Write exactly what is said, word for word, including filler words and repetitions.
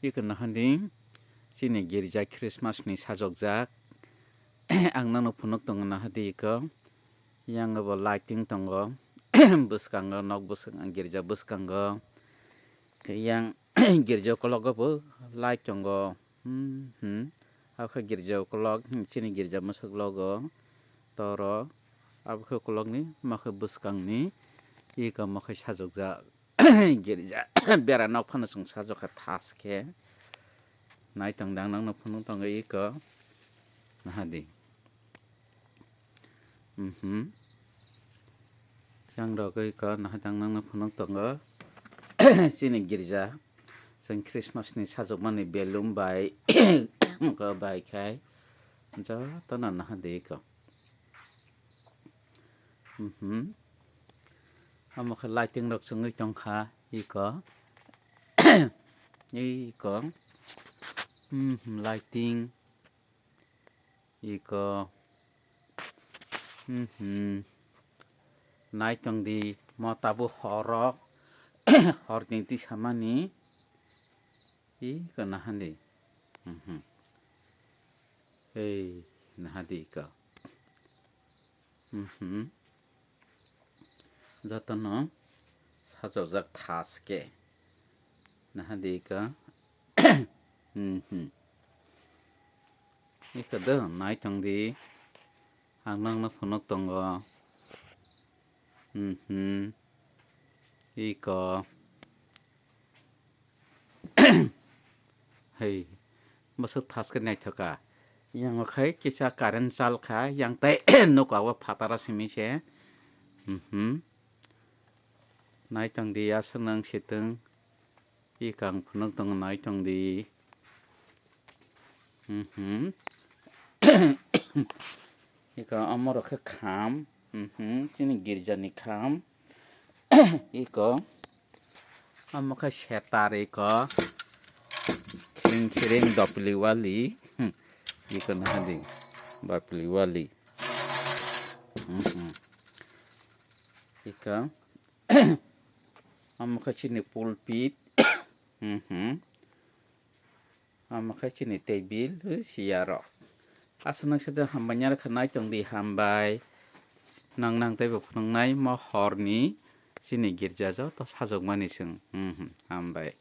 Iko nahadi, chini girja Christmas ni sajokjak. Ang nangno phunuk tongo nahadi iko. Yang bo lighting tongo. Bwskango, nok bwskango, girja bwskango. Yang girja ukologo bo light tongo. Hmm, hmm. Abo khe girja ukolog, chini girja mwswk logo. Toro. Abo khe ukologni, mo khe bwskangni. Iko mo khe sajokjak. Girja bera nok phano chwng sajokha thas khe. Naitong dang nangno phunuk tongo iko. Nahadi. Mhm. Yang rogwi iko naitong nangno phunuk tongo. Chini girja. Chwng Christmas ni sajokmani balloon bai, ko bai khai. Jotono nahadi iko. Mhm. Omo khe lighting rok chwngwi tongkha iko. Iko. Mhm, lighting. Iko. Mhm. Naitong di mo tabuk horok. Horni tisamani. Iko nahadi. Mhm. Ei, nahadi iko. Mhm. Jotono sajokjak thas khe. Nahadi iko. Mhm. Iko do, naitong di. Ang nangno phunuk tongo. Mhm. Iko. Hei, bwswk thas khe naithoka. Yang khai kisa current chal kha, yang tai nokwa o phataro simi se. Mhm. Naitong di aswk nang sitwng. Iko ang phunuk tongo naitong di. Mhm. Iko omo rok khe kham. Mhm. Chini girja ni kham. Iko. Omo khe setar iko. Khiring khiring dopli wali. Hmm. Iko nahadi. Dopli wali. Mhm. Iko. Omo khe chini pulpit. Mhm. Omo khe chini table, chair rok. Aswk nang side hambai ya khe naitong di hambai. Nang nang teibo phunuknai mo horni chini girja joto sajokmani chwng. Mhm, hambai.